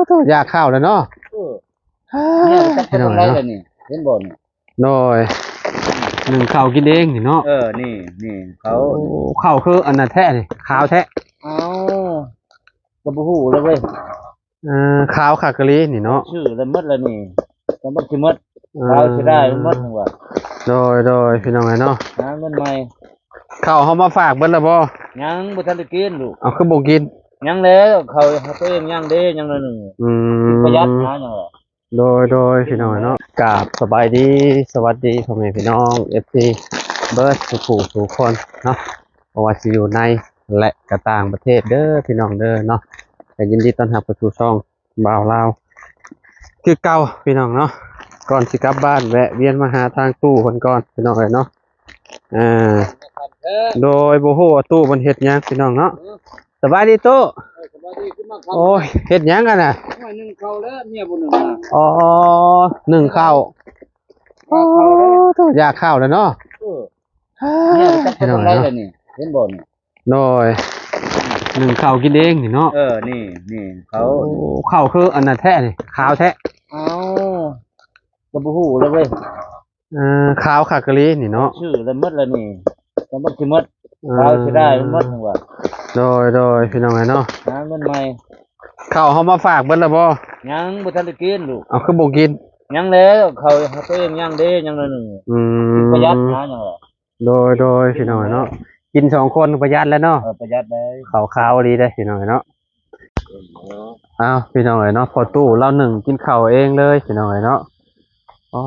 ໂອ້ ຢາກເຂົ້າແລ້ວເນາະ. ເອີ ພີ່ນ້ອງເອີຍເນາະ ເຫັນບໍ່ນີ້? ໂດຍ ໜຶ້ງເຂົ້າກິນເອງນີ້ເນາະ. ເອີ ນີ້ ນີ້ເຂົ້າ ໂອ້ ເຂົ້າຄືອັນນັ້ນແທ້ນີ້ ຂາວແທ້. ເອົ້າ ກໍບໍ່ຮູ້ແລ້ວເວີຍ. ເອີ ຂາວຄັກອີ່ຫຼີນີ້ເນາະ ຊື່ແລ້ວໝົດແລ້ວນີ້ ກໍມັນຊິໝົດ ເອີ ຂາວຊິໄດ້ມັນໝົດວ່າ. ໂດຍ ໂດຍ ພີ່ນ້ອງເອີຍເນາະ ຫາເງິນໃໝ່. ເຂົ້າເຮົາມາຝາກເບິດແລ້ວບໍ່? ຍັງບໍ່ທັນໄດ້ກິນລູກ. ເອົາ ຄືບໍ່ກິນ? ຍັງແລ້ວ ເຂົ້າຕົວເອງຍັງເດ້ ຍັງໜ້ອຍໜຶ່ງ. ອືມ ປະຢັດຫາຫຍັງແຫຼະ. ໂດຍ ໂດຍ ພີ່ນ້ອງເນາະ ກາບສະບາຍດີ ສະຫວັດດີພໍ່ແມ່ພີ່ນ້ອງ ເອັຟຊີ ເບິດສູ່ຜູ້ສູ່ຄົນເນາະ ບໍ່ວ່າຊິຢູ່ໃນ ແລະ ກະຕ່າງປະເທດເດີພີ່ນ້ອງເດີເນາະ. ກະຍິນດີຕ້ອນຮັບເຂົ້າສູ່ຊ່ອງບ່າວລາວຄືເກົ່າພີ່ນ້ອງເນາະ. ກ່ອນຊິກັບບ້ານແວະວຽນມາຫາທາງຕູ້ເພິ່ນກ່ອນພີ່ນ້ອງເອີຍເນາະ. ເອີ ໂດຍ ບໍ່ຮູ້ວ່າຕູ້ເພິ່ນເຮັດຫຍັງພີ່ນ້ອງເນາະ. ສະບາຍດີຕູ້. ເອີ ສະບາຍດີ ຂຶ້ນມາຄັບ. ໂອ້ຍ ເຮັດຫຍັງຫັ້ນນະ? ໂອ້ຍ ໜຶ້ງເຂົ້າແລ້ວ ເມຍຜູ້ໜຶ່ງນະ. ອໍ ໜຶ້ງເຂົ້າ. ໂອ້ ຢາກເຂົ້າແລ້ວເນາະ. ເອີ ພີ່ນ້ອງເອີຍເນາະ ເຫັນບໍ່ນີ້? ໂດຍ ໜຶ້ງເຂົ້າກິນເອງນີ້ເນາະ. ເອີ ນີ້ ນີ້ເຂົ້າ ໂອ້ ເຂົ້າຄືອັນນັ້ນແທ້ນີ້ ຂາວແທ້. ເອົ້າ ກໍບໍ່ຮູ້ແລ້ວເວີຍ. ເອີ ຂາວຄັກອີ່ຫຼີນີ້ເນາະ ຊື່ແລ້ວໝົດແລ້ວນີ້ ກໍມັນຊິໝົດ ເອີ ຂາວຊິໄດ້ມັນໝົດວ່າ. ໂດຍ ໂດຍ ພີ່ນ້ອງເອີຍເນາະ ຫາເງິນໃໝ່. ເຂົ້າເຮົາມາຝາກເບິດແລ້ວບໍ່? ຍັງບໍ່ທັນໄດ້ກິນລູກ. ເອົາ ຄືບໍ່ກິນ? ຍັງແລ້ວ ເຂົ້າຕົວເອງຍັງເດ້ ຍັງໜ້ອຍໜຶ່ງ. ອືມ ປະຢັດຫາຫຍັງແຫຼະ. ໂດຍ ໂດຍ ພີ່ນ້ອງເນາະ ກິນສອງຄົນປະຢັດແລ້ວເນາະ. ເອີ ປະຢັດໄດ້ ເຂົ້າຂາວດີເດ້ພີ່ນ້ອງເນາະ. ເອີ ອ້າວ ພີ່ນ້ອງເອີຍເນາະ ພໍ່ຕູ້ລາວໜຶ້ງກິນເຂົ້າເອງເລີຍພີ່ນ້ອງເອີຍເນາະ. ອໍ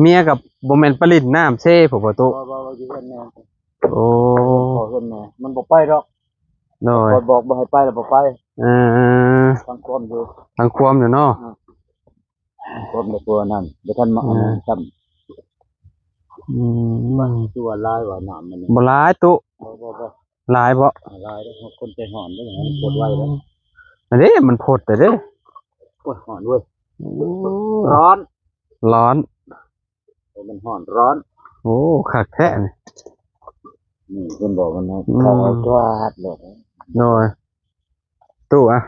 ເມຍກໍບໍ່ແມ່ນໄປຫຼິ້ນນ້ຳເຊບໍ່ ພໍ່ຕູ້? ບໍ່ ບໍ່ ຢູ່ເຮືອນແມ່. ໂອ້ ເຮືອນແມ່ ມັນບໍ່ໄປດອກ. ໂດຍ ຂ້ອຍບອກບໍ່ໃຫ້ໄປແລ້ວບໍ່ໄປ. ເອີ ທາງຄວາມຢູ່ ທາງຄວາມຢູ່ເນາະ. ອືມ ຄົນໃນຄົວນັ້ນ ບໍ່ທັນມາ ອືມ ອັນນັ້ນຊ້ຳ. ອືມ ມັນຄືວ່າຫຼາຍວ່ານ້ຳມັນນີ້. ບໍ່ຫຼາຍຕຸ. ບໍ່ ບໍ່ ບໍ່ ຫຼາຍບໍ່? ຫຼາຍເດ້ ຄົນໃຈຮ້ອນເດ້ ມັນພົດໄວເດ້. ອືມ ອັນນີ້ມັນພົດແລ້ວເດ້. ໂອ້ຍ ຮ້ອນເວີຍ. ໂອ້ ຮ້ອນ ຮ້ອນ. ໂອ້ ມັນຮ້ອນ ຮ້ອນ. ໂອ້ ຄັກແທ້ນີ້. ນີ້ເຫັນບໍ່ ມັນ ອືມ ເຂົ້າເອົາຈວດໂລດ. ໂດຍ. ຕູ້ອະ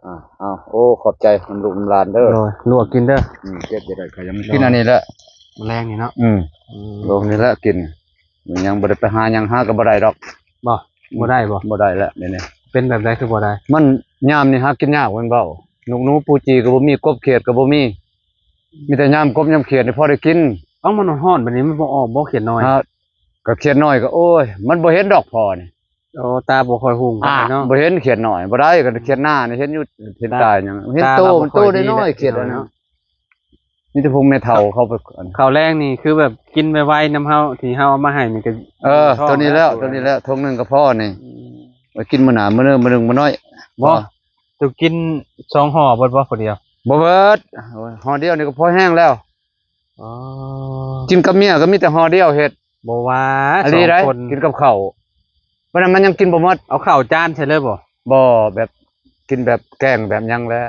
ອ່າ ອ່າ ເອົາ ໂອ້ ຂອບໃຈນຳລູກນຳຫຼານເດີ. ໂດຍ ລວກກິນເດີ. ອືມ ເຈັບຈະໄດ້ ຂ້ອຍຍັງກິນອັນນີ້ແຫຼະ ມື້ແລງນີ້ເນາະ. ອືມ ອືມ ລວກນີ້ແຫຼະກິນ. ມັນຍັງບໍ່ໄດ້ໄປຫາຫຍັງ ຫາກໍບໍ່ໄດ້ດອກ. ບໍ່ ອືມ ບໍ່ໄດ້ບໍ່? ບໍ່ໄດ້ແລ້ວນີ້ ເປັນແບບໃດຄືບໍ່ໄດ້? ມັນຍາມນີ້ຫາກິນຍາກແມ່ນບໍ່? ນົກໜູປູຈີກໍບໍ່ມີ ກົບຂຽດກໍບໍ່ມີ ມີແຕ່ຍາມກົບຍາມຂຽດນີ້ພໍໄດ້ກິນ. ເອົ້າ ມັນຮ້ອນໆ ບາດນີ້ມັນບໍ່ອອກບໍ່ຂຽດນ້ອຍ? ຫາ ກໍຂຽດນ້ອຍກໍ ໂອ້ຍ ມັນບໍ່ເຫັນດອກພໍນີ້. ໂອ້ ຕາບໍ່ຄ່ອຍຮຸ່ງປານໃດເນາະ. ອ່າ ບໍ່ເຂຽດນ້ອຍບໍ່ໄດ້ ກໍເຂຽດໜ້ານີ້ເຫັນຢູ່ ເຫັນຕາຫຍັງ ເຫັນໂຕ ໂຕນ້ອຍໆ ເຂຽດອັນນັ້ນ. ມີແຕ່ພວກແມ່ເຖົ້າເຂົາໄປ. ເຂົ້າແລງນີ້ຄືແບບກິນໄວໆນຳເຮົາ ທີ່ເຮົາເອົາມາໃຫ້ນີ້ກໍ ເອີ ໂຕນີ້ແລ້ວ ໂຕນີ້ແລ້ວ ຖົງໜຶ່ງກໍພໍນີ້. ອືມ ໄວ້ກິນມື້ໜ້າ ມື້ໜຶ່ງ ມື້ໜຶ່ງມື້ນ້ອຍ. ບໍ່ ຕູ້ກິນສອງຫໍ່ເບິດບໍ່ ຜູ້ດຽວ? ບໍ່ເບິດ ຫໍ່ດຽວນີ້ກໍພໍແຮງແລ້ວ. ອໍ ກິນກັບເມຍກໍມີແຕ່ຫໍ່ດຽວເຮັດ. ບໍ່ວ່າ ອັນນີ້ໄດ້ ສອງຄົນ ກິນກັບເຂົ້າ ປານນັ້ນມັນຍັງກິນບໍ່ໝົດ. ເອົາເຂົ້າຈານໃສ່ເລີຍບໍ່? ບໍ່ ແບບກິນແບບແກງແບບຫຍັງແຫຼະ.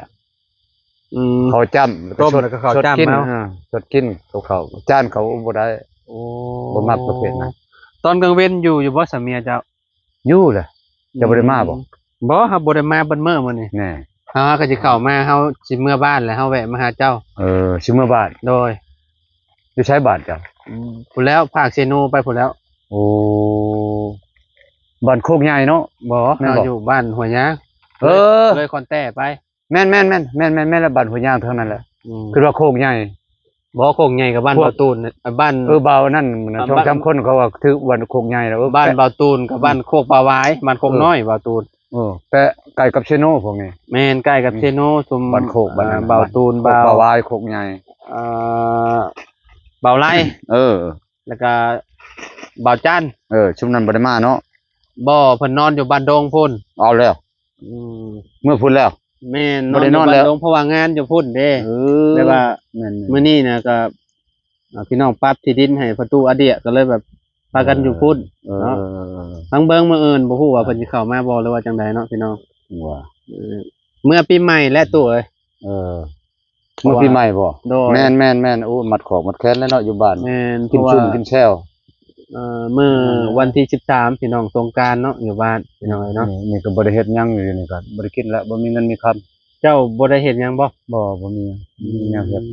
ອືມ ເຂົ້າຈ້ຳ ຕົ້ມແລ້ວກໍເຂົ້າຈ້ຳ ສົດກິນ ເອົາ ເອີ ສົດກິນກັບເຂົ້າ ຈານເຂົາບໍ່ໄດ້. ໂອ້ ບໍ່ມັກປະເພດນັ້ນ. ຕອນກາງເວັນຢູ່ ຢູ່ບໍ່ສາມີເຈົ້າ? ຢູ່ແຫຼະ. ເຈົ້າບໍ່ໄດ້ມາບໍ່? ອືມ ບໍ່ ເຮົາບໍ່ໄດ້ມາເບິດມື້ມື້ນີ້. ແນ່ ເຮົາກໍຊິເຂົ້າມາ ເຮົາຊິເມືອບ້ານແລ້ວ ເຮົາແວະມາຫາເຈົ້າ. ເອີ ຊິເມືອບ້ານ. ໂດຍ. ຢູ່ໃສບ້ານເຈົ້າ? ອືມ ພຸ້ນແລ້ວ ພາກເຊໂນໄປພຸ້ນແລ້ວ. ໂອ້ ບ້ານໂຄກໃຫຍ່ເນາະ. ບໍ່ ແມ່ນບໍ່? ເຮົາຢູ່ບ້ານຫ້ວຍຍາງ. ເອີ ເລີຍ ເລີຍຄອນແຕ້ໄປ. ແມ່ນໆໆ ແມ່ນໆໆ ແມ່ນແຫຼະ ບ້ານຫ້ວຍຍາງທາງນັ້ນແຫຼະ. ອືມ ຄືວ່າໂຄກໃຫຍ່. ບໍ່ ໂຄກໃຫຍ່ກັບບ້ານ ພວກ ບ່າວຕູນ ເອີ ບ່າວນັ້ນ ອ່າ ສອງສາມຄົນເຂົາວ່າຖືກບ້ານໂຄກໃຫຍ່ແລ້ວ. ເອີ ບ້ານບ່າວຕູນກັບບ້ານໂຄກປາຫວາຍ ບ້ານໂຄກ ເອີ ນ້ອຍ ບ່າວຕູນ. ເອີ ແຕ່ໃກ້ກັບເຊໂນພວກນີ້. ແມ່ນ ໃກ້ກັບເຊໂນ ຊຸມບ້ານໂຄກ ບ້ານນັ້ນ ອ່າ ບ່າວຕູນ ບ້ານໂຄກ ບ່າວ ປາຫວາຍ ໂຄກໃຫຍ່. ເອີ ບ່າວໄລ ເອີ ແລ້ວກະບ່າວຈັນ. ເອີ ຊຸມນັ້ນບໍ່ໄດ້ມາເນາະ. ບໍ່ ເພິ່ນນອນຢູ່ບ້ານດົງພຸ້ນ. ເອົາແລ້ວ. ອືມ ເມືອພຸ້ນແລ້ວ. ແມ່ນ ບໍ່ໄດ້ນອນແລ້ວ ນອນຢູ່ບ້ານດົງ ເພາະວ່າງານຢູ່ພຸ້ນເດ້. ເອີ ແຕ່ວ່າ ແມ່ນໆ ມື້ນີ້ນະກໍ ອ່າ ພີ່ນ້ອງປັບທີ່ດິນໃຫ້ພໍ່ຕູ້ອາເດຍ ກໍເລີຍແບບພາກັນຢູ່ພຸ້ນ. ເອີ ເນາະ ເອີ ເອີ ເອີ ທາງເບິ່ງມື້ອື່ນບໍ່ຮູ້ວ່າເພິ່ນຊິເຂົ້າມາບໍ່ ຫຼືວ່າຈັ່ງໃດເນາະ ພີ່ນ້ອງ. ວ່າ ເອີ ເມື່ອປີໃໝ່ແຫຼະຕູ້ເອີຍ. ເອີ ເມື່ອປີໃໝ່ບໍ່? ໂດຍ ແມ່ນໆໆ. ໂອ້ ມັດຂອກມັດແຂນແລ້ວເນາະ ຢູ່ບ້ານ. ແມ່ນ ກິນຊຸມກິນແຊວ. ເອີ ມື້ ແມ່ນໆ ວັນທີສິບສາມ ພີ່ນ້ອງ ສົງການເນາະ ຢູ່ບ້ານ ພີ່ນ້ອງເອີຍເນາະ. ນີ້ ນີ້ກໍບໍ່ໄດ້ເຮັດຫຍັງ ຢູ່ນີ້ກໍບໍ່ໄດ້ກິນແລ້ວ ບໍ່ມີເງິນມີຄຳ. ເຈົ້າບໍ່ໄດ້ເຮັດຫຍັງບໍ່? ບໍ່ ບໍ່ມີຫຍັງ ບໍ່ມີແນວເຮັດ.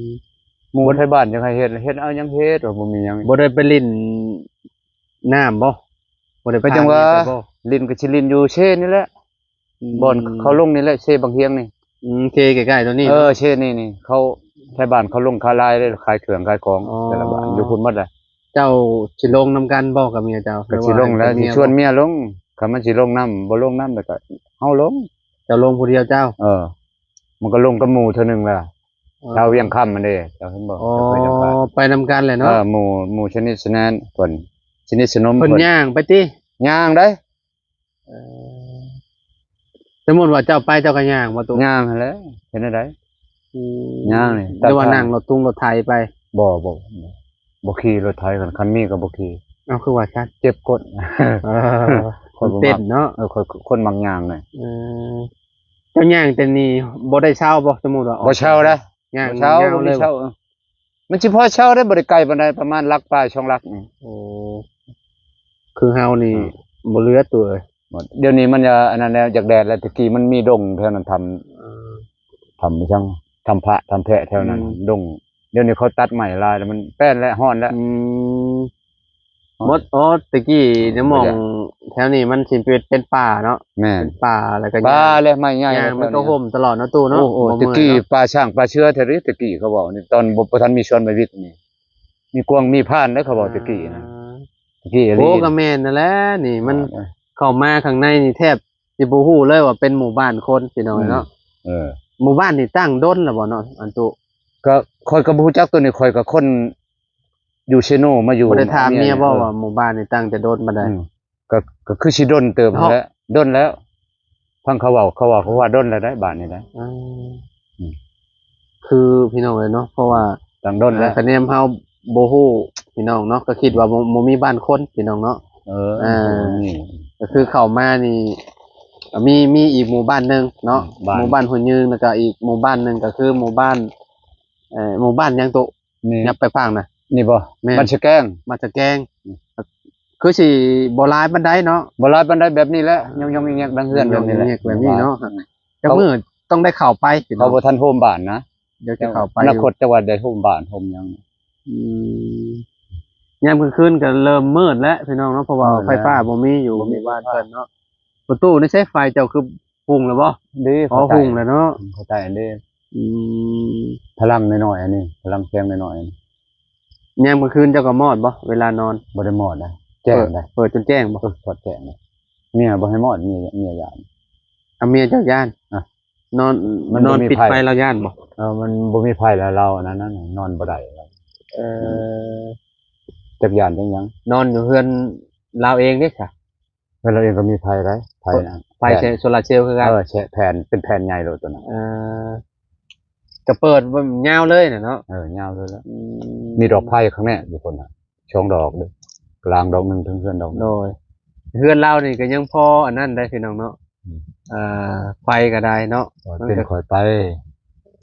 ອືມ ໝູ່ໄທບ້ານຢາກໃຫ້ເຮັດ ເຮັດເອົາຫຍັງເຮັດ ບໍ່ມີຫຍັງ. ບໍ່ໄດ້ໄປຫຼິ້ນນ້ຳບໍ່? ບໍ່ໄດ້ໄປ ກໍຈັ່ງວ່າ ໄປບໍ່? ຫຼິ້ນກໍຊິຫຼິ້ນຢູ່ເຊນີ້ແຫຼະ. ອືມ ບ່ອນເຂົາລົງນີ້ແຫຼະ ເຊບັງຮຽງນີ້. ອືມ ເຊໃກ້ໆໂຕນີ້ ເອີ ເນາະ ເຊນີ້ນີ້ ເຂົາ ໄທບ້ານເຂົາລົງຂາຍລາຍເດ້ ຂາຍເຄື່ອງຂາຍຂອງ. ອໍ ແຕ່ລະບ້ານຢູ່ພຸ້ນໝົດແຫຼະ. ເຈົ້າຊິລົງນຳກັນບໍ່ກັບເມຍເຈົ້າ? ກໍຊິລົງແຫຼະ ຫຼືວ່າໃຫ້ເມຍ ຊິຊວນເມຍລົງ. ຄັນມັນຊິລົງນຳ ບໍ່ລົງນຳແລ້ວກໍເຮົາລົງ. ເຈົ້າລົງຜູ້ດຽວເຈົ້າ? ເອີ ມັນກໍລົງກັບໝູ່ເທື່ອໜຶ່ງແລ້ວ. ອໍ ຊາວວຽງຄຳຫັ້ນເດ້ ເຈົ້າເຫັນບໍ່? ອໍ ເຈົ້າເຄີຍນຳກັນ ໄປນຳກັນແຫຼະເນາະ. ເອີ ໝູ່ ໝູ່ສະໜິດສະໜານ ເພິ່ນສະໜິດສະໜົມ. ເພິ່ນ ເພິ່ນຍ່າງໄປຕິ? ຍ່າງໄດ໋. ເອີ ສົມມຸດວ່າເຈົ້າໄປເຈົ້າກໍຍ່າງບໍ່ຕຸ? ຍ່າງຫັ້ນແຫຼະ ເຮັດແນວໃດ? ອືມ ຍ່າງນີ້ ຫຼືວ່າ ຕັດທາງ ນັ່ງລົດທຸງລົດໄຖໄປ? ບໍ່ ບໍ່ ບໍ່ ບໍ່ຂີ່ລົດໄຖ ຄັນ ຄັນມີກໍບໍ່ຂີ່. ເອົ້າ ຄືວ່າຊັ້ນ? ເຈັບກົ້ນ. ເອີ ຄົນບໍ່ມັກ ມັນເປັນເນາະ. ເອີ ຄົນ ຄົນມັກຍ່າງນະ. ເອີ ເຈົ້າຍ່າງແຕ່ນີ້ບໍ່ໄດ້ເຊົາບໍ່? ສົມມຸດວ່າ ບໍ່ເຊົາເດ້. ຍ່າງ ບໍ່ເຊົາ ຍາວ ບໍ່ມີເຊົາ. ເອີ ມັນຊິພໍເຊົາໄດ້ ບໍ່ໄດ້ໄກປານໃດ ປະມານຫຼັກປາຍສອງຫຼັກນີ້. ໂອ້ ຄືເຮົານີ້ ອືມ ບໍ່ເຫຼືອໂຕເອີຍ. ດຽວນີ້ມັນຈະອັນນັ້ນແລ້ວ ຢາກແດດແລ້ວ. ແຕ່ກີ້ມັນມີດົງແຖວນັ້ນ ຖ້ຳ ເອີ ຖ້ຳອີ່ຫຍັງ ຖ້ຳພະ ຖ້ຳແພະແຖວນັ້ນ ອືມ ດົງ. ດຽວນີ້ເຂົາຕັດໄມ້ຫຼາຍແລ້ວ ມັນແປ້ນແລ້ວ ຮ້ອນແລ້ວ. ອືມ ຮ້ອນ ໝົດ. ອໍ ແຕ່ກີ້ ອືມ ໃນໝ່ອງ ບໍ່ຢາກ ແຖວນີ້ມັນຊິເປັນ ເປັນປ່າເນາະ. ແມ່ນ ເປັນປ່າ ແລ້ວກໍ ປ່າ ຫຍ້າ ແລະໄມ້ໃຫຍ່ ຫຍ້າມັນກໍຮົ່ມຕະຫຼອດເນາະ ຕູ້ເນາະ. ໂອ້ ໂອ້ ບໍ່ເມື່ອຍເນາະ. ແຕ່ກີ້ປ່າຊ້າງປ່າເສືອແທ້ເດ້ ແຕ່ກີ້ເຂົາເວົ້ານີ້ ຕອນບໍ່ ບໍ່ທັນມີສວນໃບວິກນີ້ ມີກວາງມີພ້ານເດ້ ເຂົາເວົ້າແຕ່ກີ້ນະ. ອ່າ ແຕ່ກີ້ອີ່ຫຼີ. ໂອ້ ກໍແມ່ນນັ້ນແຫຼະ ນີ້ມັນ ອ່າ ເຂົ້າມາຂ້າງໃນນີ້ແທບຊິບໍ່ຮູ້ເລີຍວ່າເປັນໝູ່ບ້ານຄົນ ພີ່ນ້ອງເອີຍເນາະ. ອືມ ເອີ ໝູ່ບ້ານນີ້ຕັ້ງດົນແລ້ວບໍ່ເນາະ ອັນຕຸ? ກໍຂ້ອຍກໍບໍ່ຮູ້ຈັກໂຕນີ້ ຂ້ອຍກໍຄົນຢູ່ເຊໂນມາຢູ່. ບໍ່ໄດ້ຖາມເມຍບໍ່ວ່າໝູ່ບ້ານນີ້ຕັ້ງແຕ່ດົນປານໃດ? ອືມ ກໍ ກໍຄືຊິດົນເຕີບຫັ້ນແຫຼະ ເນາະ ດົນແລ້ວ. ຟັງເຂົາເວົ້າ ເຂົາເວົ້າ ເຂົາວ່າດົນແລ້ວໄດ໋ ບ້ານນີ້ໄດ໋. ເອີ ອືມ ຄືພີ່ນ້ອງເອີຍເນາະ ເພາະວ່າຕັ້ງດົນແລ້ວ ຄະແນນເຮົາບໍ່ຮູ້ພີ່ນ້ອງເນາະ ກໍຄິດວ່າບໍ່ ບໍ່ມີບ້ານຄົນພີ່ນ້ອງເນາະ. ເອີ ເອີ ກໍຄືເຂົ້າມານີ້ ມີ ມີອີກໝູ່ບ້ານໜຶ່ງເນາະ ບ້ານ ໝູ່ບ້ານຫົວຍືງ ແລ້ວກໍອີກໝູ່ບ້ານໜຶ່ງກໍຄືໝູ່ບ້ານ ເອີ ໝູ່ບ້ານຫຍັງໂຕ? ນີ້ ຍັບໄປຟາກນະ ນີ້ບໍ່? ແມ່ນ ບ້ານສະແກງ ບ້ານສະແກງ. ອືມ ຄືຊິບໍ່ຫຼາຍປານໃດເນາະ ບໍ່ຫຼາຍປານໃດ ແບບນີ້ແຫຼະ ຍົງໆແຍກໆ ດັງເຮືອນ ຍົງໆແຍກໆແບບນີ້ເນາະ. ອືມ ຈັກມື້ຕ້ອງໄດ້ເຂົ້າໄປ ເຂົາບໍ່ທັນໂຮມບ້ານນະ ດຽວຈະເຂົ້າໄປ ອະນາຄົດຈັກວ່າໄດ້ໂຮມບ້ານໂຮມຫຍັງ. ອືມ ຍາມກາງຄືນກໍເລີ່ມມືດແລ້ວພີ່ນ້ອງເນາະ ເພາະວ່າໄຟຟ້າບໍ່ມີຢູ່ ບໍ່ມີ ໝູ່ບ້ານເພິ່ນເນາະ. ປະຕູໃນໃຊ້ໄຟເຈົ້າຄືຮຸ່ງແລ້ວບໍ່? ເດ້ ອໍ ຮຸ່ງແລ້ວເນາະ ອືມ ເຂົ້າໃຈເດ້. ອືມ ພະລັງນ້ອຍໆ ອັນນີ້ ພະລັງແສງນ້ອຍໆ. ຍາມກາງຄືນເຈົ້າກໍມອດບໍ່ ເວລານອນ? ບໍ່ໄດ້ມອດນະ ແຈ້ງໄດ໋. ເປີດ ເປີດຈົນແຈ້ງບໍ່? ເອີ ເປີດແຈ້ງເດ ເມຍບໍ່ໃຫ້ມອດ ເມຍ ເມຍຢ້ານ. ອາ ເມຍເຈົ້າຢ້ານ? ອາ ນອນ ມັນ ນອນ ບໍ່ມີ ປິດໄຟ ໄຟລາວຢ້ານບໍ່? ເອີ ມັນບໍ່ມີໄຟແລ້ວ ລາວອັນນັ້ນນະ ນອນບໍ່ໄດ້ລາວ. ເອີ ອືມ ຈັກຢ້ານຈັກຫຍັງ. ນອນຢູ່ເຮືອນລາວເອງເດ້ຊະ? ເຮືອນລາວເອງກໍມີໄຟໄດ໋ ໄຟນະ ໄຟ ແຜ່ນ ໂຊລາເຊວຄືກັນ. ເອີ ແຜ່ນ ເປັນແຜ່ນໃຫຍ່ໂລດໂຕນັ້ນ. ເອີ ກໍເປີດຍາວເລີຍນະເນາະ. ເອີ ຍາວເລີຍລະ. ອືມ ມີດອກໄຟຂ້າງແນຢູ່ພຸ້ນນະ ສອງດອກເດ້ ກາງດອກໜຶ່ງ ເທິງເຮືອນດອກໜຶ່ງ. ໂດຍ ເຮືອນລາວນີ້ກໍຍັງພໍອັນນັ້ນໄດ໋ພີ່ນ້ອງເນາະ. ອືມ ເອີ ໄຟກໍໄດ້ເນາະ. ເປັນຂ້ອຍໄປ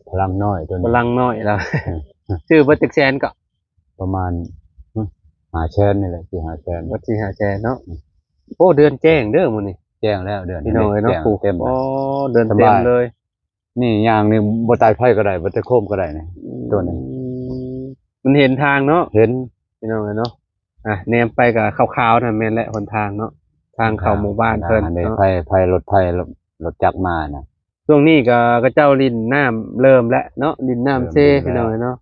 ພະລັງນ້ອຍໂຕນີ້ ພະລັງນ້ອຍລາວ. ອືມ ຊື້ເບິດຈັກແສນເກາະ? ປະມານ ຫື ຫ້າແສນນີ້ແຫຼະ ສີ່ຫ້າແສນ ເບິດສີ່ຫ້າແສນເນາະ. ອືມ ໂອ້ ເດືອນແຈ້ງເດີມື້ນີ້. ແຈ້ງແລ້ວເດືອນ ພີ່ນ້ອງເອີຍເນາະ. ແຈ້ງເຕັມ ໂອ້ ເດືອນເຕັມເລີຍ. ນີ້ຍ່າງນີ້ບໍ່ຕາຍໄຟກໍໄດ້ ບໍ່ຕາຍໂຄມກໍໄດ້ນີ້ ອືມ ໂຕນີ້ ມັນເຫັນທາງເນາະ. ເຫັນ ພີ່ນ້ອງເອີຍເນາະ. ອ່ະ ແນມໄປກໍຂາວໆນັ້ນແມ່ນແຫຼະຫົນທາງເນາະ ທາງເຂົ້າໝູ່ບ້ານເພິ່ນເນາະ. ໄຟ ໄຟລົດ ໄຟລົດຈັກມານະ. ຊ່ວງນີ້ກໍເຂົາເຈົ້າຫຼິ້ນນ້ຳເລີ່ມແລ້ວເນາະ ຫຼິ້ນນ້ຳເຊ ພີ່ນ້ອງເອີຍເນາະ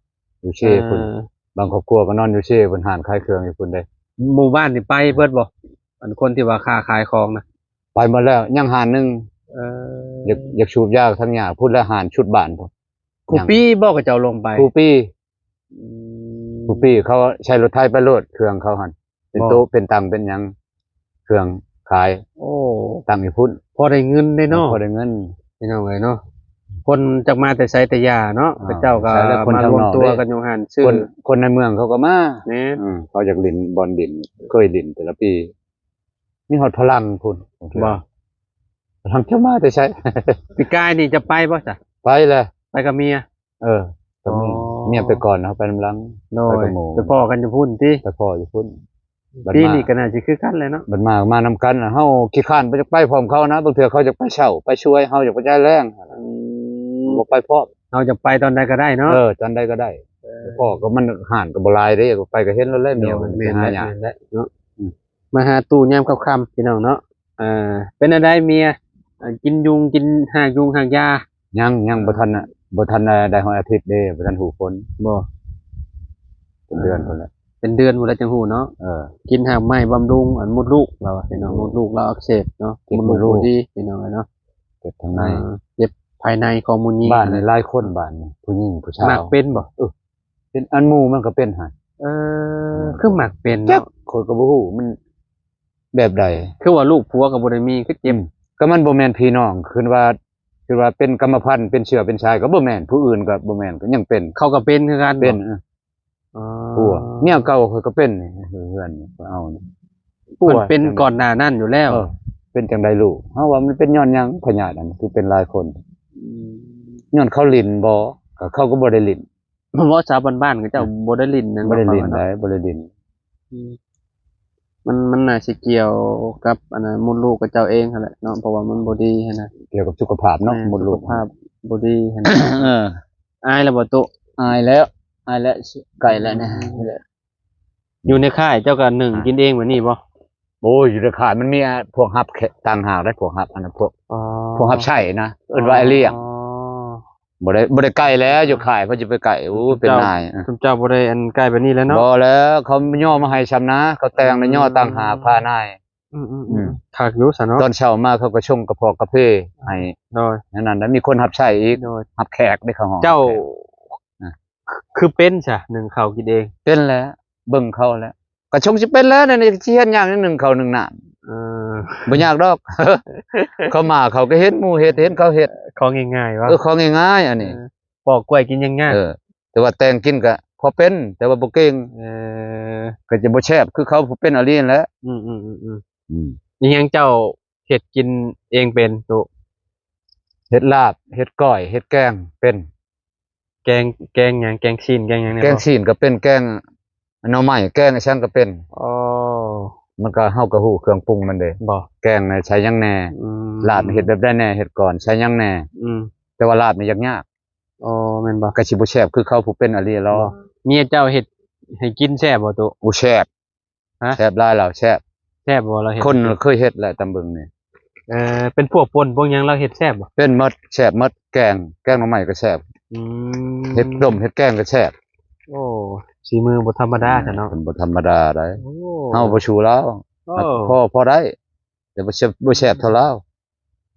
ຢູ່ເຊພຸ້ນ. ບາງຄອບຄົວກໍນອນຢູ່ເຊພຸ້ນ ຮ້ານຂາຍເຄື່ອງຢູ່ພຸ້ນເດ້. ໝູ່ບ້ານນີ້ໄປເບິດບໍ່ ອັນຄົນທີ່ວ່າຄ້າຂາຍຂອງນະ? ໄປໝົດແລ້ວ ຍັງຮ້ານໜຶ່ງ. ເອີ ຢາກ ຢາກສູບຢາທັງຍາພຸ້ນແຫຼະ ຮ້ານຊຸດບ້ານພຸ້ນ. ຄູ່ປີບໍ່ເຂົາເຈົ້າລົງໄປ? ຄູ່ປີ. ອືມ ຄູ່ປີ ເຂົາໃຊ້ລົດໄຖໄປໂລດ ເຄື່ອງເຂົາຫັ້ນ ເປັນໂຕະ ເປັນຕັ່ງ ເປັນຫຍັງ ເຄື່ອງຂາຍ. ໂອ້ ຕັ້ງຢູ່ພຸ້ນ ພໍໄດ້ເງິນເດ້ເນາະ. ພໍໄດ້ເງິນ ພີ່ນ້ອງເອີຍເນາະ. ຄົນຈັກມາແຕ່ໃສແຕ່ຢາເນາະ ເຂົາເຈົ້າກໍມາລວມຕົວກັນຢູ່ຫັ້ນຊື້. ຄົນໃນເມືອງເຂົາກໍມາ. ແມ່ນ ເຂົາຢາກຫຼິ້ນບ່ອນຫຼິ້ນ ເຄີຍຫຼິ້ນແຕ່ລະປີ. ມີຮອດພະລັງພຸ້ນ. ບໍ່ ພະລັງເຈົ້າມາແຕ່ໃສ? ປີກາຍນີ້ຈະໄປບໍ່ຊະ? ໄປແຫຼະ ໄປກັບເມຍ. ເອີ ກໍມີ ເມຍໄປກ່ອນ ເຮົາໄປນຳຫຼັງ. ໂດຍ ໄປພໍ້ກັນຢູ່ພຸ້ນຕິ? ໄປພໍ້ຢູ່ພຸ້ນ. ປີນີ້ກໍໜ້າຊິຄືກັນແຫຼະເນາະ. ບັດມາ ມານຳກັນ ເຮົາຂີ້ຄ້ານບໍ່ຢາກໄປພ້ອມເຂົານະ. ບາງເທື່ອເຂົາຢາກໄປເຊົ້າ ໄປສວຍ ເຮົາຢາກໄປຍາມແລງ. ອື ບໍ່ໄປພ້ອມ ເຮົາຈະໄປຕອນໃດກໍໄດ້ເນາະ ເອີ ຕອນໃດກໍໄດ້ ເອີ ພໍ້ກໍມັນ ຮ້ານກໍບໍ່ຫຼາຍເດ້ ໄປກໍເຫັນໂລດແຫຼະ ເມຍມັນ ແມ່ນແຫຼະ ຫາຍາກ ແມ່ນແຫຼະເນາະ ອືມ ມາຫາຕູ້ຍາມຄ່ຳໆ ພີ່ນ້ອງເນາະ ເອີ ເປັນແນວໃດເມຍ ເອີ ກິນຍຸງ ກິນຮາກຍຸງຮາກຢາ ຍັງ ຍັງ ອ່າ ບໍ່ທັນນະ ບໍ່ທັນນະໄດ້ຮອດອາທິດເດ້ ບໍ່ທັນຮູ້ຜົນ ບໍ່ ເປັນເດືອນພຸ້ນແຫຼະ ເປັນເດືອນພຸ້ນແຫຼະຈັ່ງຮູ້ເນາະ ເອີ ກິນຮາກໄມ້ບຳລຸງ ອັນ ມົດລູກລາວວ່າ ພີ່ນ້ອງ ມົດລູກລາວອັກເສບເນາະ ເຈັບມົດລູກບໍ່ດີ ພີ່ນ້ອງເອີຍເນາະ ເຈັບທາງໃນ ອ່າ ເຈັບພາຍໃນຂອງຜູ້ຍິງ ບ້ານນີ້ຫຼາຍຄົນ ບ້ານນີ້ ຜູ້ຍິງຜູ້ຊາວ ມັກເປັນບໍ່? ເອີ ເປັນ ອັນໝູ່ມັນກໍເປັນຫັ້ນ ເອີ ອືມ ຄືມັກເປັນເນາະ ຈັກ ຂ້ອຍກໍບໍ່ຮູ້ມັນແບບໃດ ຄືວ່າລູກຜົວກໍບໍ່ໄດ້ມີ ຄືເຈັບ ອືມ ກໍມັນບໍ່ແມ່ນພີ່ນ້ອງ ຄືວ່າ ຄືວ່າເປັນກຳມະພັນ ເປັນເຊື້ອເປັນສາຍກໍບໍ່ແມ່ນ ຜູ້ອື່ນກໍບໍ່ແມ່ນ ກໍຍັງເປັນ ເຂົາກໍເປັນຄືກັນ ເປັນ ເອີ ອໍ ຜົວ ເມຍເກົ່າຂ້ອຍກໍເປັນ ເຮືອນ ເອົາ ຜົວ ມັນເປັນກ່ອນໜ້ານັ້ນຢູ່ແລ້ວ ເອີ ເປັນຈັ່ງໃດລູກ ເຮົາວ່າມັນເປັນຍ້ອນຫຍັງ ພະຍາດອັນ ຄືເປັນຫຼາຍຄົນ ອືມ ຍ້ອນເຂົາຫຼິ້ນບໍ່ ເຂົາກໍບໍ່ໄດ້ຫຼິ້ນ ເວົ້າສາວບ້ານໆ ເຂົາເຈົ້າ ອືມ ບໍ່ໄດ້ຫຼິ້ນແມ່ນບໍ່? ບໍ່ໄດ້ຫຼິ້ນໃດ໋ ບໍ່ໄດ້ຫຼິ້ນ ອືມ ມັນ ມັນໜ້າຊິກ່ຽວກັບອັນນັ້ນ ມົດລູກຂະເຈົ້າເອງຫັ້ນແຫຼະເນາະ ເພາະວ່າມັນບໍ່ດີຫັ້ນນະ ກ່ຽວກັບສຸຂະພາບເນາະ ແມ່ນ ມົດລູກ ສຸຂະພາບບໍ່ດີຫັ້ນນະ ເອີ ອາຍແລ້ວບໍ່ຕຸ? ອາຍແລ້ວ ອາຍແລ້ວ ໃກ້ແລ້ວນະ ອືມ ຢູ່ໃນຄ້າຍເຈົ້າກໍໜຶ້ງກິນເອງແບບນີ້ບໍ່? ໂອ້ຍ ຢູ່ໃນຄ້າຍມັນມີ ອາ ພວກຮັບແຂກຕ່າງຫາກເດ້ ພວກຮັບ ອັນນັ້ນ ພວກ ອໍ ພວກຮັບໃຊ້ນະ ເອີ້ນວ່າອ້າຍລ້ຽງ ອໍ ບໍ່ໄດ້ ບໍ່ໄດ້ໃກ້ແລ້ວ ຢູ່ຄ້າຍເພິ່ນຊິໄປໃກ້ ໂອ້ຍ ເປັນນາຍ ຊຸມເຈົ້າບໍ່ໄດ້ອັນໃກ້ປານນີ້ແລ້ວເນາະ ບໍ່ແລ້ວ ເຂົາຍໍມາໃຫ້ຊ່ຳນາ ເຂົາແຕ່ງແລ້ວຍໍຕ່າງຫາກ ອືມ ພານາຍ ອືມ ອືມ ອືມ ອືມ ຄັກຢູ່ຊະເນາະ ຕອນເຊົ້າມາເຂົາກໍຊົງກະເພາະກາເຟໃຫ້ ໂດຍ ແນວນັ້ນ ແລ້ວມີຄົນຮັບໃຊ້ອີກ ໂດຍ ຮັບແຂກເດ້ ເຂົາຮ້ອງ ເຈົ້າ ອາ ຄືເປັນຊະ ໜຶ້ງເຂົ້າກິນເອງ ເປັນແຫຼະ ເບິ່ງເຂົາແຫຼະ ກະຊົງຊິເປັນແລ້ວ ແນວນີ້ຊິເຮັດຫຍັງ ໜຶ້ງເຂົ້າໜຶ້ງນ້ຳ ເອີ ບໍ່ຍາກດອກ ເຂົາມາເຂົາກໍເຫັນໝູ່ເຮັດ ເຫັນເຂົາເຮັດ ຂອງງ່າຍໆ ເອີ ຂອງງ່າຍໆ ອັນນີ້ ເອີ ປອກກ້ວຍກິນຍັງຍາກ ເອີ ແຕ່ວ່າແຕ່ງກິນກະພໍເປັນ ແຕ່ວ່າບໍ່ເກັ່ງ ເອີ ກໍຈະບໍ່ແຊບຄືເຂົາຜູ້ເປັນອີ່ຫຼີຫັ້ນແຫຼະ ອືມ ອືມ ອືມ ອືມ ອີຫຍັງເຈົ້າເຮັດກິນເອງເປັນຕຸ? ເຮັດລາບ ເຮັດກ້ອຍ ເຮັດແກງເປັນ ແກງ ແກງຫຍັງ? ແກງຊີ້ນ ແກງຫຍັງແດ່? ແກງຊີ້ນກໍເປັນ ແກງໜໍ່ໄມ້ ແກງອີ່ຫຍັງກໍເປັນ ອໍ ມັນກໍ ເຮົາກໍຮູ້ເຄື່ອງປຸງມັນເດ້ ບໍ່ ແກງນະໃສ່ຫຍັງແດ່ ອືມ ລາບເຮັດແບບໃດແດ່ ເຮັດກ່ອນໃສ່ຫຍັງແດ່ ອືມ ແຕ່ວ່າລາບນີ້ຍາກໆ ອໍ ແມ່ນບໍ່? ກໍຊິບໍ່ແຊບຄືເຂົາຜູ້ເປັນອີ່ຫຼີລະ ບໍ່ ເມຍເຈົ້າເຮັດໃຫ້ກິນແຊບບໍ່ຕຸ? ໂອ້ ແຊບ ຮະ? ແຊບຫຼາຍລາວ ແຊບ ແຊບບໍ່ລາວເຮັດ? ຄົນເຄີຍເຮັດແຫຼະ ຕຳເບິ່ງນີ້ ເອີ ເປັນພວກປົ່ນພວກຫຍັງລາວເຮັດແຊບບໍ່? ເປັນໝົດ ແຊບໝົດ ແກງ ແກງໜໍ່ໄມ້ກໍແຊບ ອືມ ເຮັດຕົ້ມເຮັດແກງກໍແຊບ ໂອ້ ສີມືບໍ່ທຳມະດາຊະເນາະ ເພິ່ນບໍ່ທຳມະດາໃດ ໂອ້ ເຮົາບໍ່ສູ້ລາວ ໂອ້ ພໍ ພໍໄດ້ ແຕ່ບໍ່ແຊບ ບໍ່ແຊບເທົ່າລາວ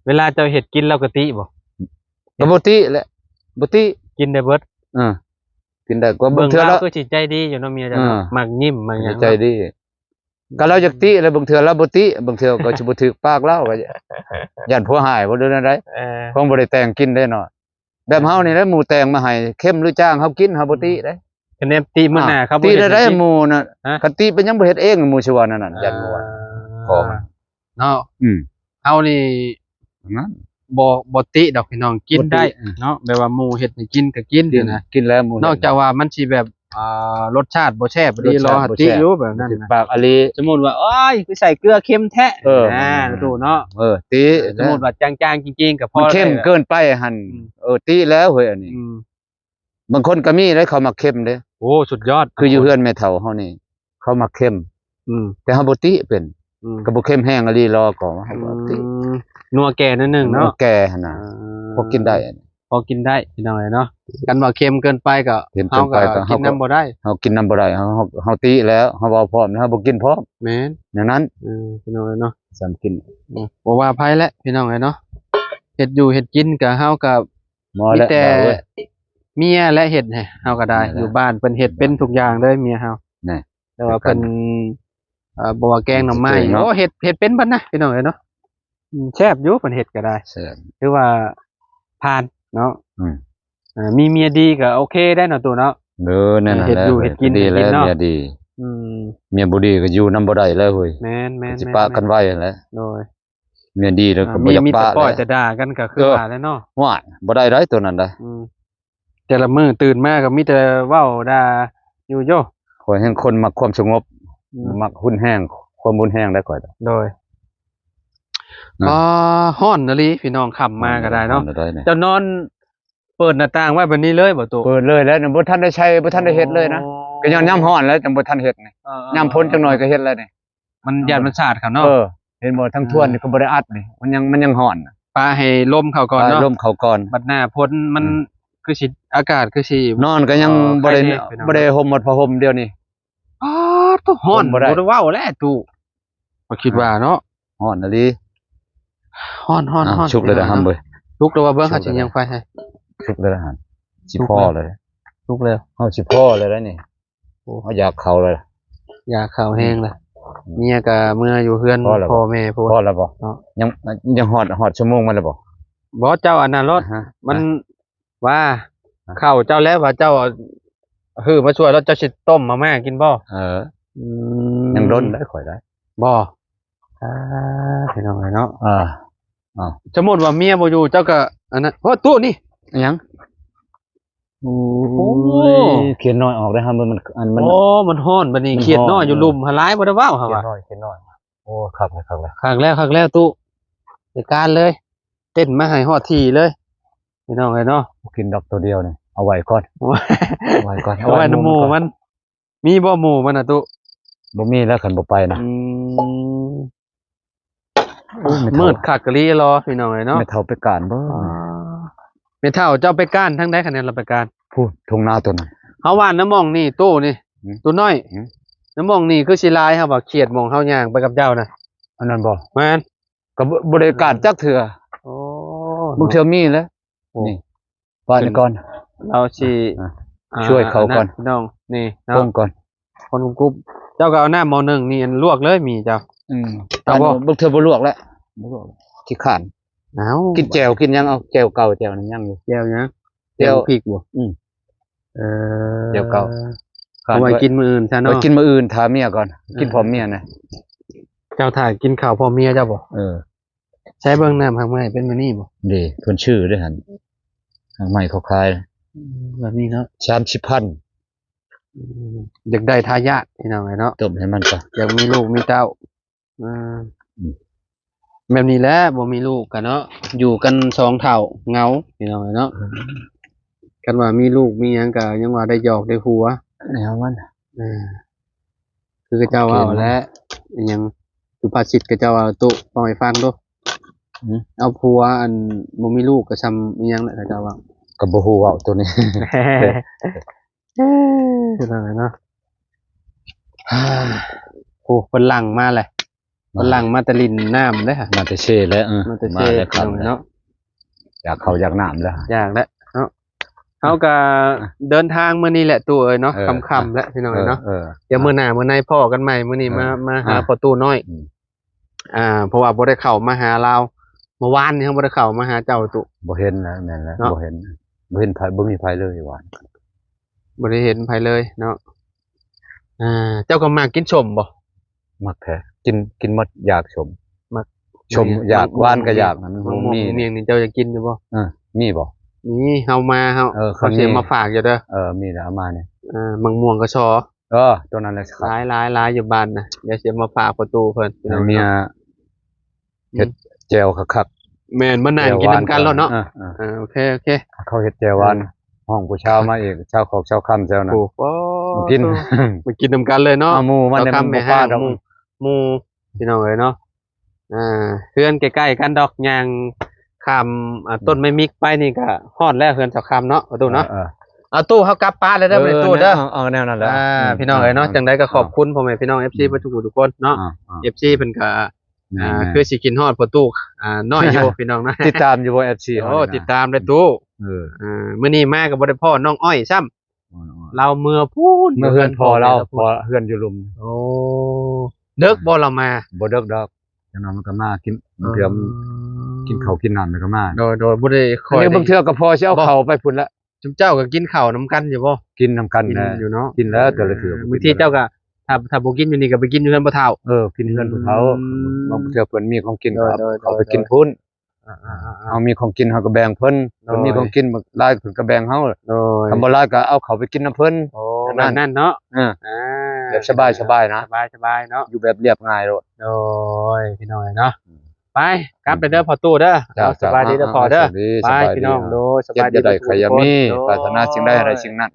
ເວລາເຈົ້າເຮັດກິນລາວກໍຕິບໍ່? ກໍບໍ່ຕິແຫຼະ ບໍ່ຕິ ກິນໄດ້ເບິດ ເອີ ກິນໄດ້ ກໍບາງເທື່ອລາວ ເບິ່ງລາວຄືຊິໃຈດີຢູ່ເນາະ ເມຍເຈົ້າເນາະ ເອີ ມັກຍິ້ມມັກຫຍັງ ໃຈດີ ເນາະ ກໍລາວຢາກຕິແຫຼະ ບາງເທື່ອລາວບໍ່ຕິ ບາງເທື່ອກໍຊິບໍ່ຖືກປາກລາວ ກໍຢ້ານຜົວຮ້າຍບໍ່ ຫຼືແນວໃດ ເອີ ຂອງບໍ່ໄດ້ແຕ່ງກິນເດ້ເນາະ ແບບເຮົານີ້ແຫຼະ ໝູ່ແຕ່ງມາໃຫ້ ເຄັມຫຼືຈາງ ເຮົາກິນ ເຮົາບໍ່ຕິເດ້ ຄະແນນຕິມື້ໜ້າ ເຂົາບໍ່ເຮັດໃຫ້ກິນ ຕິແນວໃດໝູ່ນະ ຮະ ຄັນຕິເປັນຫຍັງບໍ່ເຮັດເອງ ໝູ່ຊິວ່າແນວນັ້ນ ຢ້ານໝູ່ ອ່າ ຂໍມັນ ເນາະ ອືມ ເຮົານີ້ ນັ້ນ ບໍ່ ບໍ່ຕິດອກພີ່ນ້ອງ ກິນໄດ້ ບໍ່ຕິ ເນາະ ແບບວ່າໝູ່ເຮັດໃຫ້ກິນກໍກິນ ກິນ ນະ ກິນແລ້ວໝູ່ ນອກຈາກວ່າມັນຊິແບບ ອ່າ ລົດຊາດບໍ່ແຊບ ລົດຊາດບໍ່ແຊບ ດີ ລໍຫາຕິຢູ່ແບບນັ້ນ ຊິປາກອີ່ຫຼີ ສົມມຸດວ່າ ໂອ້ຍ ຄືໃສ່ເກືອເຄັມແທ້ ເອີ ອ່າ ຕູ້ເນາະ ເອີ ຕິ ສົມມຸດວ່າຈາງໆ ຈິງໆ ກໍພໍ ມັນເຄັມເກີນໄປຫັ້ນ ອືມ ເອີ ຕິແລ້ວເຮີ້ຍ ອັນນີ້ ອືມ ບາງຄົນກໍມີເດ້ ເຂົາມັກເຄັມເດ້ ໂອ້ ສຸດຍອດ ຄືຢູ່ເຮືອນແມ່ເຖົ້າເຮົານີ້ ເຂົາມັກເຄັມ ອືມ ແຕ່ເຮົາບໍ່ຕິເປັນ ອືມ ກໍບໍ່ເຄັມແຮງອີ່ຫຼີ ລໍກໍເຮົາບໍ່ຕິ ອືມ ນົວແກ່ໜ້ອຍໜຶ່ງເນາະ ນົວແກ່ຫັ້ນນະ ອ່າ ພໍກິນໄດ້ ພໍກິນໄດ້ພີ່ນ້ອງເອີຍເນາະ ຄັນວ່າເຄັມເກີນໄປກໍ ເຄັມເກີນໄປກໍ ເຮົາກໍ ເຮົາກໍກິນນຳບໍ່ໄດ້ ເຮົາກິນນຳບໍ່ໄດ້ ເຮົາ ເຮົາ ເຮົາຕິແລ້ວ ເຮົາເວົ້າພ້ອມ ເຮົາບໍ່ກິນພ້ອມ ແມ່ນ ແນວນັ້ນ ເອີ ພີ່ນ້ອງເອີຍເນາະ ສຳກິນ ເອີ ບໍ່ວ່າໃຜແຫຼະພີ່ນ້ອງເອີຍເນາະ ເຮັດຢູ່ເຮັດກິນກໍ ເຮົາກໍ ໝໍແຫຼະ ມີແຕ່ເມຍແຫຼະເຮັດໃຫ້ເຮົາກໍໄດ້ ແມ່ນແຫຼະ ຢູ່ບ້ານເພິ່ນເຮັດເປັນທຸກຢ່າງເລີຍເມຍເຮົາ ແມ່ນ ແຕ່ວ່າເພິ່ນ ເອີ ບໍ່ວ່າແກງໜໍ່ໄມ້ ເນາະ ໂອ້ ເຮັດ ເຮັດເປັນເບິດນະພີ່ນ້ອງເອີຍເນາະ ອືມ ແຊບຢູ່ເພິ່ນເຮັດກໍໄດ້ ແຊບ ຖືວ່າຜ່ານເນາະ ອືມ ເອີ ມີເມຍດີກໍໂອເຄໄດ້ເນາະ ຕູ້ເນາະ ເອີ ແນວນັ້ນແຫຼະ ເຮັດຢູ່ເຮັດກິນ ດີແລ້ວ ເມຍດີ ອືມ ເມຍບໍ່ດີກໍຢູ່ນຳບໍ່ໄດ້ແລ້ວເຮີ້ຍ ແມ່ນໆໆ ຊິປະກັນໄວຫັ້ນແຫຼະ ໂດຍ ເມຍດີແລ້ວກໍ ອ່າ ບໍ່ຢາກປະ ມີແຕ່ປ້ອຍແຕ່ດ່າກັນກໍຄືວ່າແຫຼະເນາະ ວ້າຍ ບໍ່ໄດ້ໃດ໋ໂຕນັ້ນໃດ໋ ອືມ ແຕ່ລະມື້ຕື່ນມາກໍມີແຕ່ເວົ້າດ່າຢູ່ໂຍ ຂ້ອຍແຮ່ງຄົນມັກຄວາມສະຫງົບ ອືມ ມັກຮຸນແຮງ ຄວາມຮຸນແຮງໄດ໋ຂ້ອຍ ໂດຍ ອ່າ ຮ້ອນອີ່ຫຼີພີ່ນ້ອງ ຄ່ຳມາກໍໄດ້ເນາະ ຮ້ອນອີ່ຫຼີ ເຈົ້ານອນ ເປີດໜ້າຕ່າງໄວ້ແບບນີ້ເລີຍບໍ່ຕູ້? ເປີດເລີຍແຫຼະ ບໍ່ທັນໄດ້ໃຊ້ ບໍ່ທັນໄດ້ເຮັດເລີຍນະ. ອໍ ກໍຍ້ອນຍາມຮ້ອນແຫຼະ ຈັ່ງບໍ່ທັນເຮັດນີ້. ເອີໆໆ ຍາມຝົນຈັກໜ້ອຍກໍເຮັດແລ້ວນີ້. ມັນຢ້ານມັນສາດເຂົາເນາະ. ເອີ ເຫັນບໍ່ ທາງທວນນີ້ ອືມ ກໍບໍ່ໄດ້ອັດນີ້ ມັນຍັງ ມັນຍັງຮ້ອນ. ປະໃຫ້ລົມເຂົ້າກ່ອນເນາະ ປະໃຫ້ລົມເຂົ້າກ່ອນ. ບັດໜ້າຝົນມັນ ອືມ ຄືຊິ ອາກາດຄືຊິ ນອນກໍຍັງ ເອີ ບໍ່ໄດ້ ໄຄແນ່ພີ່ນ້ອງ ບໍ່ໄດ້ຫົ່ມໝົດຜ້າຫົ່ມດຽວນີ້. ອ້າ ໂທ້ ຮ້ອນ ບໍ່ໄດ້ ບໍ່ໄດ້ເວົ້າແລ້ວຕູ້. ຂ້ອຍຄິດວ່າເນາະ ຮ້ອນອີ່ຫຼີ. ຮ້ອນໆໆ ອ່າ ສຸກແລ້ວເດີ ເນາະ ຫຳເອີຍ. ສຸກແລ້ວວ່າ ເບິ່ງ ສຸກແລ້ວ ເຮົາຊິຍັງໄຟໃຫ້. ສຸກແລ້ວຫັ້ນ ຊິພໍແລ້ວ ສຸກແລ້ວ ເຮົາຊິພໍແລ້ວນີ້. ໂອ້ ເຮົາຢາກເຂົ້າແລ້ວ ຢາກເຂົ້າແຮງແລ້ວ. ອືມ ເມຍກໍເມືອຢູ່ເຮືອນພໍ່ແມ່ພຸ້ນ. ພໍແລ້ວບໍ່ເນາະ? ຍັງ ຍັງຮອດ ຮອດຊົ່ວໂມງມັນແລ້ວບໍ່? ບໍ່ ເຈົ້າອັນນັ້ນໂລດ ອາຮະ ມັນ ອ່ະ ວ່າ ອ່ະ ເຂົ້າເຈົ້າແລ້ວ ວ່າເຈົ້າ ເອີ ມາຊ່ວຍແລ້ວ ເຈົ້າຊິຕົ້ມມາມ່າກິນບໍ່? ເອີ ອືມ ຍັງດົນໄດ້ຂ້ອຍໄດ້ ບໍ່? ອ່າ ພີ່ນ້ອງເອີຍເນາະ. ເອີ ເອົ້າ ສົມມຸດວ່າເມຍບໍ່ຢູ່ ເຈົ້າກໍອັນນັ້ນ. ໂອ້ ຕູ້ນີ້ ອີຫຍັງ? ໂອ້ຍ ຂຽດນ້ອຍອອກເດ້ ຫາມັນ ອັນ ມັນ ໂອ້ ມັນຮ້ອນບັດນີ້. ຂຽດນ້ອຍຢູ່ລຸ່ມຫັ້ນຫຼາຍ ບໍ່ໄດ້ເວົ້າຫາວ່າ ຂຽດນ້ອຍ ຂຽດນ້ອຍ. ໂອ້ ຄັກແລ້ວ ຄັກແລ້ວ ຄັກແລ້ວ ຄັກແລ້ວຕູ້ ຈັດການເລີຍ. ເຕັ້ນມາໃຫ້ຮອດທີ່ເລີຍ ພີ່ນ້ອງເອີຍເນາະ. ບໍ່ກິນດອກໂຕດຽວນີ້ ເອົາໄວ້ກ່ອນ ເອົາໄວ້ກ່ອນ ເອົາໄວ້ນຳໝູ່ມັນ. ມີບໍ່ໝູ່ມັນນະຕູ້? ບໍ່ມີແລ້ວ ຄັນບໍ່ໄປນະ. ອືມ ໂອ້ຍ ແມ່ເຖົ້າ ມືດຄັກອີ່ຫຼີລອ ພີ່ນ້ອງເອີຍເນາະ. ແມ່ເຖົ້າໄປການບໍ່? ອໍ ແມ່ເຖົ້າເຈົ້າໄປການທາງໃດ? ຄັນແມ່ນລາວໄປການ ພຸ້ນ ທົ່ງນາຕົວນັ້ນ. ເຮົາວ່ານຳໝ່ອງນີ້ຕູ້ນີ້ ຫືມ ຕູ້ນ້ອຍ ຫືມ ນຳໝ່ອງນີ້ຄືຊິຫຼາຍ ເຮົາວ່າຂຽດໝ່ອງເຮົາຍ່າງໄປກັບເຈົ້ານະ. ອັນນັ້ນບໍ່? ແມ່ນ ກໍບໍ່ ບໍ່ໄດ້ການຈັກເທື່ອ. ໂອ້ ບາງເທື່ອມີແຫຼະ. ໂອ້ ນີ້ ປະນີ້ກ່ອນ ເຮົາຊິ ອ່າ ອ່າ ຊ່ວຍເຂົາກ່ອນ ພີ່ນ້ອງ ນີ້ເນາະ ປົງກ່ອນ ຄົນກຸບໆ. ເຈົ້າກໍເອົານ້ຳໝໍ້ໜຶ່ງນີ້ ອັນລວກເລີຍໝີ່ເຈົ້າ. ອືມ ເອົາບໍ່? ບາງເທື່ອບໍ່ລວກແລ້ວ ບໍ່ລວກ ຂີ້ຄ້ານ. ເອົ້າ ກິນແຈ່ວ ກິນຫຍັງ ເອົາແຈ່ວເກົ່າ ແຈ່ວນັ້ນຍັງຢູ່. ແຈ່ວຫຍັງ? ແຈ່ວ ແຈ່ວພິກບໍ່? ອືມ ເອີ ແຈ່ວເກົ່າ ເອົາໄວ້ກິນມື້ອື່ນຊະເນາະ. ໄວ້ກິນມື້ອື່ນ ຖ້າເມຍກ່ອນ ເອີ ກິນພ້ອມເມຍນະ. ເຈົ້າຖ້າກິນເຂົ້າພ້ອມເມຍເຈົ້າບໍ່? ເອີ ໃຊ້ເບິ່ງ ນ້ຳຮາກໄມ້ເປັນແບບນີ້ບໍ່? ເດ້ ເພິ່ນຊື້ເດ້ຫັ້ນ ຮາກໄມ້ເຂົາຂາຍ ອືມ ແບບນີ້ເນາະ ສາມສິບພັນ. ອືມ ຢາກໄດ້ທາຍາດ ພີ່ນ້ອງເອີຍເນາະ ຕົ້ມໃຫ້ມັນກໍ ຢາກມີລູກມີເຕົ້າ. ອືມ ອືມ ແບບນີ້ແຫຼະ ບໍ່ມີລູກກໍເນາະ ຢູ່ກັນສອງເຖົ້າເຫງົາ ພີ່ນ້ອງເອີຍເນາະ. ອືມ ຄັນວ່າມີລູກມີຫຍັງກໍຍັງວ່າໄດ້ຢອກໄດ້ຫົວແນວມັນ. ເອີ ຄືເຂົາເຈົ້າເວົ້າແຫຼະ ອີຫຍັງ ສຸພາສິດເຂົາເຈົ້າເວົ້າ ຕູ້ ເວົ້າໃຫ້ຟັງດູ. ຫືມ ເອົາຜົວ ອັນ ບໍ່ມີລູກກໍຊ່ຳອີຫຍັງແຫຼະ ເຂົາເຈົ້າເວົ້າ. ກໍບໍ່ຮູ້ເວົ້າໂຕນີ້ ເອີ ເນາະ ໂອ້ ເພິ່ນຫຼັ່ງມາແຫຼະ ເພິ່ນຫຼັ່ງມາແຕ່ຫຼິ້ນນ້ຳເດ້ ມາແຕ່ເຊແຫຼະ. ເອີ ມາແຕ່ເຊ ມາແລ້ວ ພີ່ນ້ອງເນາະ. ຢາກເຂົ້າຢາກນ້ຳແລ້ວ ຢາກແລ້ວເນາະ. ເຮົາກໍ ອ່ະ ເດີນທາງມື້ນີ້ແຫຼະຕູ້ເອີຍເນາະ. ເອີ ຄ່ຳໆແລ້ວ ພີ່ນ້ອງເອີຍເນາະ. ເອີ ດຽວມື້ໜ້າມື້ໃນພໍ້ກັນໃໝ່. ມື້ນີ້ ອ່ະ ມາ ອ່ະ ມາຫາພໍ່ຕູ້ນ້ອຍ. ອືມ ອ່າ ເພາະວ່າບໍ່ໄດ້ເຂົ້າມາຫາລາວ ເມື່ອວານນີ້ເຮົາບໍ່ໄດ້ເຂົ້າມາຫາເຈົ້າຕູ້. ບໍ່ເຫັນແລ້ວ ແມ່ນແລ້ວ ເນາະ ບໍ່ເຫັນ ບໍ່ເຫັນໃຜ ບໍ່ມີໃຜເລີຍວານ ບໍ່ໄດ້ເຫັນໃຜເລີຍເນາະ. ອ່າ ເຈົ້າກໍມັກກິນສົ້ມບໍ່? ມັກແທ້ ກິນ ກິນໝົດ ຢາກສົ້ມ ມັກ ສົ້ມຢາກ ໝາກ ຫວານກໍຢາກ. ມັນບໍ່ມີ ໝາກມ່ວງ ໝາກມ່ວງນີ້ເຈົ້າຢາກກິນຢູ່ບໍ່? ເອີ ມີບໍ່? ມີ ເຮົາມາ ເຮົາ ເອີ ເຮົາຊິເອົາມາຝາກຢູ່ເດີ. ເອີ ມີແລ້ວເອົາມານີ້ ເອີ ໝາກມ່ວງກະຊໍ. ເອີ ຕົວນັ້ນແຫຼະ ຫຼາຍໆໆ ຢູ່ບ້ານນະ ດຽວຊິເອົາມາຝາກພໍ່ຕູ້ເພິ່ນ ໃຫ້ເມຍ ພີ່ນ້ອງເນາະ. ເຮັດແຈ່ວຄັກໆ. ແມ່ນ ມານັ່ງກິນນຳກັນໂລດເນາະ. ເອີ ເອີ ເອີ ໂອເຄ ໂອເຄ ເຂົາເຮັດແຈ່ວຫວານ ເອີ ຮ້ອງຜູ້ສາວມາອີກ ຊາວຂອກຊາວຄຳແຖວນັ້ນ. ໂອ້ ມາກິນ ມາກິນນຳກັນເລີຍເນາະ. ເອົາໝູ່ມາ ຊາວຄຳ ແມ່ນບໍ່ ພາດອກ ໝູ່ ໝູ່ ພີ່ນ້ອງເອີຍເນາະ. ອ່າ ເຮືອນໃກ້ໆກັນດອກ ຍ່າງຂ້າມ ອ່າ ອືມ ຕົ້ນໄມ້ມິກໄປນີ້ກໍຮອດແລ້ວ ເຮືອນຊາວຄຳເນາະ ປະຕູເນາະ. ເອີ ເອີ ເອົາຕູ້ ເຮົາກັບປາແລ້ວເດີ ເອີ ມື້ນີ້ຕູ້ເດີ. ເອີ ເອົາແນວນັ້ນແຫຼະ ອ່າ ອືມ ພີ່ນ້ອງເອີຍເນາະ. ອືມ ຈັ່ງໃດກໍຂອບຄຸນ ອືມ ພໍ່ແມ່ພີ່ນ້ອງ ເອັຟຊີ ອືມ ເບິດທຸກຜູ້ທຸກຄົນເນາະ. ອ່າ ອ່າ ເອັຟຊີ ເພິ່ນກໍ ແມ່ນໆ ອ່າ ຄືຊິຄິດຮອດພໍ່ຕູ້ ອ່າ ນ້ອຍຢູ່ ພີ່ນ້ອງເນາະ. ຕິດຕາມຢູ່ບໍ່ ເອັຟຊີ ເຮົານີ້ນະ? ໂອ້ ຕິດຕາມເດ້ຕູ້. ເອີ ອ່າ ມື້ນີ້ມາກໍບໍ່ໄດ້ພໍ້ນ້ອງອ້ອຍຊ້ຳ. ອໍ ລາວເມືອພຸ້ນ ເມືອເຮືອນພໍ່ລາວ ເພາະເຮືອນຢູ່ລຸ່ມ. ໂອ້ ເດິກບໍ່ລາວມາ? ບໍ່ເດິກດອກ ຈັ່ງໜ້ອຍມັນກໍມາກິນ ບາງເທື່ອ ເອີ ກິນເຂົ້າກິນນ້ຳແລ້ວກໍມາ. ໂດຍໆ ບໍ່ໄດ້ຄ່ອຍ ອັນນີ້ບາງເທື່ອກໍພໍຊິເອົາເຂົ້າໄປພຸ້ນລະ. ຊຸມເຈົ້າກໍກິນເຂົ້ານຳກັນຢູ່ບໍ່? ກິນນຳກັນ ກິນແຫຼະ ຢູ່ເນາະ ກິນແລ້ວແຕ່ລະເທື່ອ. ບາງທີເຈົ້າກໍ ຖ້າ ຖ້າບໍ່ກິນຢູ່ນີ້ກໍໄປກິນຢູ່ເຮືອນພໍ່ເຖົ້າ. ເອີ ກິນເຮືອນພໍ່ເຖົ້າ. ອືມ ບາງເທື່ອເພິ່ນມີຂອງກິນ ໂດຍໆ ກໍເອົາໄປກິນພຸ້ນ. ອ່າໆໆໆ ເຮົາມີຂອງກິນເຮົາກໍແບ່ງເພິ່ນ. ໂດຍ ເພິ່ນມີຂອງກິນຫຼາຍເພິ່ນກໍແບ່ງເຮົາ. ໂດຍ ຄັນບໍ່ຫຼາຍກໍເອົາເຂົ້າໄປກິນນຳເພິ່ນ. ໂອ້ ແບບນັ້ນເນາະ. ເອີ ອ່າ ແບບສະບາຍໆນະ ສະບາຍໆເນາະ ຢູ່ແບບລຽບງ່າຍໂລດ. ໂດຍ ພີ່ນ້ອງເນາະ. ອືມ ໄປ ກັບໄປເດີພໍ່ຕູ້ເດີ ເຈົ້າ ເອົາ ສະບາຍດີເດີພໍ່ເດີ ເຈົ້າ ເອົາ ເອົາ ໂຊກດີ ໄປ ສະບາຍດີ ພີ່ນ້ອງ ເດີ ໂດຍ ສະບາຍດີ ເຈັບຢ່າໄດ້ ໄຂ້ຢ່າມີ ທຸກຄົນ ໂດຍ ປາດຖະໜາສິ່ງໃດໃຫ້ໄດ້ສິ່ງນັ້ນ